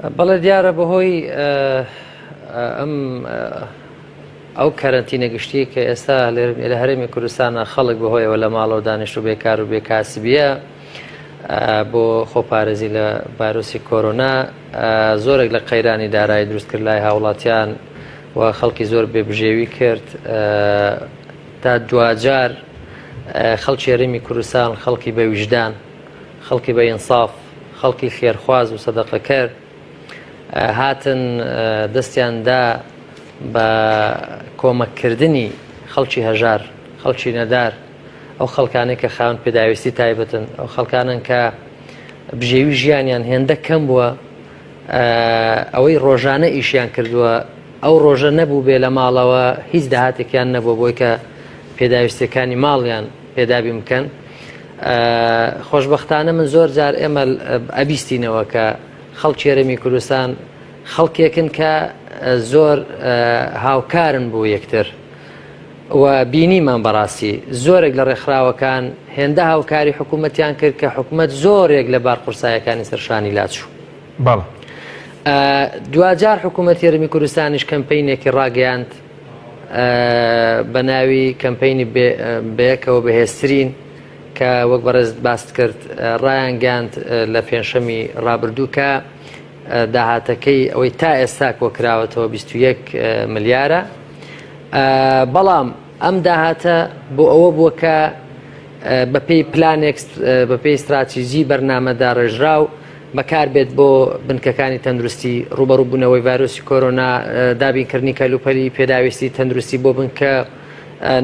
بەڵێ دیارە بەهۆی ئەم ئەو کەرەنتینە گشتی کە ئێستا لە هەرێمی کوردستانە خەڵک بەهۆیەوە لە ماڵەوە دانیشت و بێکار و بێکاسبیە بۆ خۆپارێزی لە ڤایرۆسی کۆرۆنا زۆرێک لە قەیرانی دارایی دروست کرد لای هاوڵاتیان و خەڵکی زۆر بێبژێوی کرد تا دواجار خەڵکی هەرێمی کوردستان خەڵکی بە ویژدان خەڵکی بە ئینساف خەڵکی خێرخواز و سەدەقەکەر هاتن دەستیان دا بە کۆمەککردنی خەڵکی هەژار خەڵکی نەدار ئەو خەڵکانەی کە خاوەن پێداویستی تایبەتن ئەو خەڵکانن کە بژێوی ژیانیان هێندە کەم بووە ئەوەی ڕۆژانە ئیشیان کردووە ئەو ڕۆژە نەبوو بێ لە ماڵەوە هیچ داهاتێکیان نەبووە بۆی کە پێداویستیەکانی ماڵیان پێدابین بکەن خۆشببختانە من زۆر جار ئێمە ئەبیستینەوە کە خەڵکی هەرێمی کوردستان خەڵکێکن کە زۆر هاوکارن بۆ یەکتر و بینیمان بەڕاستی زۆرێک لە ڕێکخراوەکان هێندە هاوکاری حکوومەتیان کرد کە حکوومەت زۆرێک لە بار قورسایەکانی سەرشانی لاچوو. بەڵێ. دواجار حکوومەتی هەرێمی کوردستانیش کەمپەینێکی ڕاگەیاند بە ناوی کەمپەینی بەیەکەوە بەهێزترین کە وەک بەڕێزت باست کرد ڕایانگەیاند لە پێنجشەمی ڕابردوو کە داهاتەکەی ئەوەی تا ئێستا کۆکراوەتەوە 21 ملیارە بەڵام ئەم داهاتە بۆ ئەوە بووە کە بەپێی پلانێک بەپێی ستراتیژی بەرنامە داڕێژراو بەکاربێت بۆ بنکەکانی تەندروستی ڕوبەڕوبوونەوەی ڤایرۆسی کۆرۆنا دابینکردنی کەلوپەلی پێداویستی تەندروستی بۆ بنکە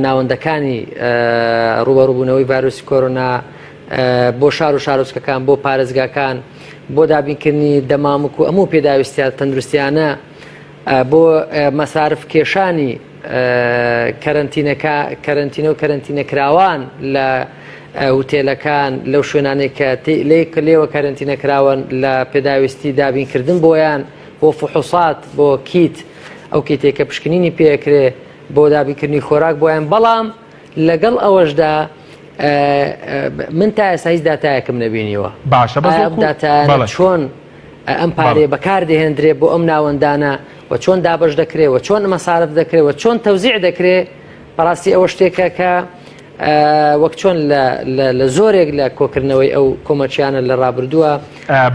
ناوەندەکانی ڕوبەڕوبوونەوەی ڤایرۆسی کۆرۆنا بۆ شار و شارۆچکەکان بۆ پارێزگاکان بۆ دابینکردنی دەمامک و ئەموو پێداویستە تەندروستیانە بۆ مەسارف کێشانی کەرەنتینەکە کەرەنتینە و کەرەنتینەکراوان لە هوتێلەکان لەو شوێنانەی کە لێوە کەرەنتینە کراون لە پێداویستی دابینکردن بۆیان بۆ فحوسات بۆ کیت ئەو کیتێک کە پشکنینی پێکرێ بۆ دابینکردنی خۆراک بۆیان بەڵام لەگەڵ ئەوەشدا من تا ئێستا هیچ داتایەکم نەبینیوە باشە بەس ئەم داتایانە چۆن ئەم پارەیە بەکار دەهێندرێ بۆ ئەم ناوەندانە و چۆن دابەش دەکرێ و چۆن مەسارف دەکرێ و چۆن تەوزیع دەکرێ بەڕاستی ئەوە شتێکە کە وەک چۆن لە زۆرێک لە کۆکردنەوەی ئەو کۆمەچیانە لە ڕابردووە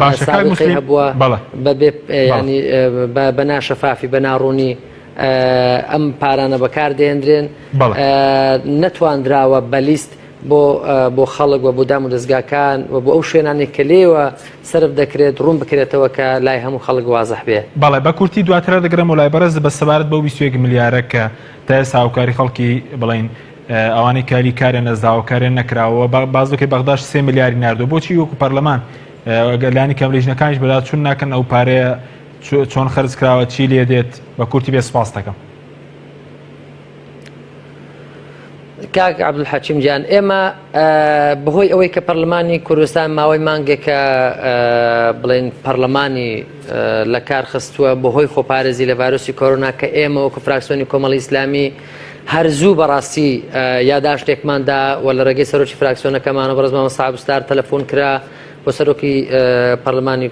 باشەکانی هەبووە بەبێ ینی بە ناشەفافی بە ناڕوونی ئەم پارانە بەکار دێنرێن نەتواندراوە بە لیست بۆ بۆ خەڵک و بۆ دام و دەزگاکان و بۆ ئەو شوێنانەی کە لێوە سەرف دەکرێت ڕوون بکرێتەوە کە لای هەموو خەڵک وازح بێ. بەڵێ بە کورتی دواتر دەگەرێمەوە لای بەڕێز بەس سەبارەت بەو 21 ملیارە کە تا ئێستا هاوکاری خەڵکی بڵێین ئەوانەی کاری کاریان لەدەستداوە کاریان نەکراوە باس بکەی بەغداش سێ ملیاری ناردووە بۆچی وەکو پەرلەمان لانی کەم لیژنەکانیش بەداچوون ناکەن ئەو پارەیە چۆن خەرج کراوە چی لێ دێت بە کورتی بێ سپاس دەکەم. کاک عەبدولحەکیم گیان ئێمە بەهۆی ئەوەی کە پەرلەمانی کوردستان ماوەی مانگێکە بڵێن پەرلەمانی لە کار خستووە بەهۆی خۆپارێزی لە ڤایرۆسی کۆرۆنا کە ئێمە وەکو فراکسیۆنی کۆمەڵی ئیسلامی هەر زوو بەڕاستی یاداشتێکماندا و لە ڕێگەی سەرۆکی فراکسیۆنەکەمانەوە بەڕێز مامۆستا عەبدولستار تەلەفۆن کرا بۆ سەرۆکی پەرلەمانی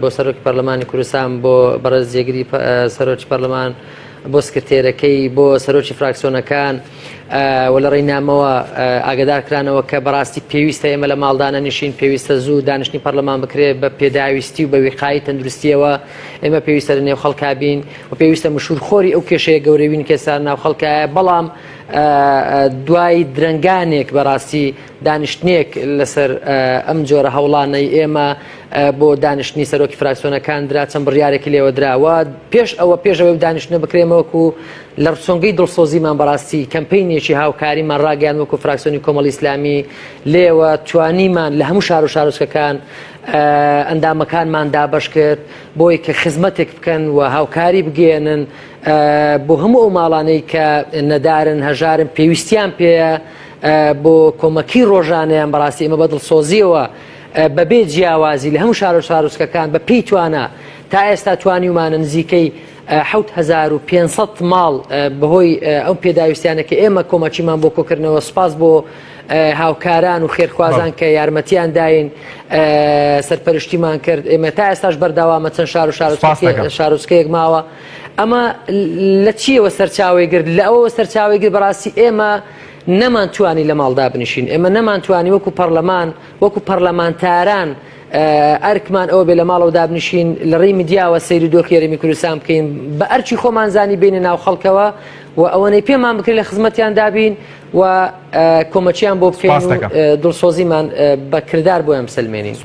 بۆ سەرۆکی پەرلەمانی کوردستان بۆ بەڕێز جێگری سەرۆکی پەرلەمان بۆ سکرتێرەکەی بۆ سەرۆکی فراکسیۆنەکان و لە ڕێی نامەوە ئاگدار کرانەوە کە بەڕاستی پێویستە ئێمە لە ماڵدانە نشین پێویستە زوو دانیشتنی پەرلەمان بکرێت بە پێداویستی و بە ویقایی تەندروستیەوە ئێمە پێویستە لە نێو خەڵکا بین و پێویستە مشوور خۆری ئەو کێشەیە گەورەوین کێسا ناو خەڵکایە بەڵام دوای درەنگانێک بەڕاستی دانیشتنێک لەسەر ئەم جۆرە هەوڵانەی ئێمە بۆ دانیشتنی سەرۆکی فراکسیۆنەکان درا چەند بڕیارێکی لێوە درا و پێش ئەوە پێش ئەوەی دانیشتنە بکرێمە وەکو لە سۆنگەی دڵسۆزیمان بەڕاستی کەمپینێکی هاوکاریمان ڕاگەیان وەکو فراکسیۆنی کۆمەڵی ئیسلامی لێوە توانیمان لە هەموو شار و شارۆچکەکان ئەندامەکانمان دابەش کرد بۆی کە خزمەتێک بکەن و هاوکاری بگەیەنن بۆ هەموو ئەو ماڵانەی کە نەدارن هەژارن پێویستیان پێیە بۆ کۆمەکی ڕۆژانەیان بەڕاستی ئێمە بە دڵسۆزیەوە بەبێ جیاوازی لە هەموو شار و شارۆچکەکان بە پێی توانا تا ئێستا توانیومانە نزیکەی 7500 ماڵ بەهۆی ئەو پێداویستیانە کە ئێمە کۆمەکیمان بۆ کۆکردنەوە سوپاس بۆ. هاوکاران و خێرخوازان کە یارمەتیان داین سەرپەرشتیمان کرد ئێمە تا ئێستاش بەردەوامە چەند شار و شارۆچکەیەک ماوە ئەمە لە چیەوە سەرچاوی گرت لە ئەوەوە سەرچاوی گرت بەڕاستی ئێمە نەمانتوانی لە ماڵدا بنیشین ئێمە نەمانتوانی وەکو پەرلەمان وەکو پەرلەمانتاران ئەرکمان ئەوە بێ لە ماڵەوە دابنیشین لە ڕێی میدیاوە سەیری دۆخی هەرێمی کوردستان بکەین بە ئەرکی خۆمان زانی بینە ناو خەڵکەوە و ئەوەنەی پێمان بکرێت لە خزمەتیان دابین و کۆمەکیان بۆ بکەین دڵسۆزیمان بە کردار بۆیان بسەلمێنین.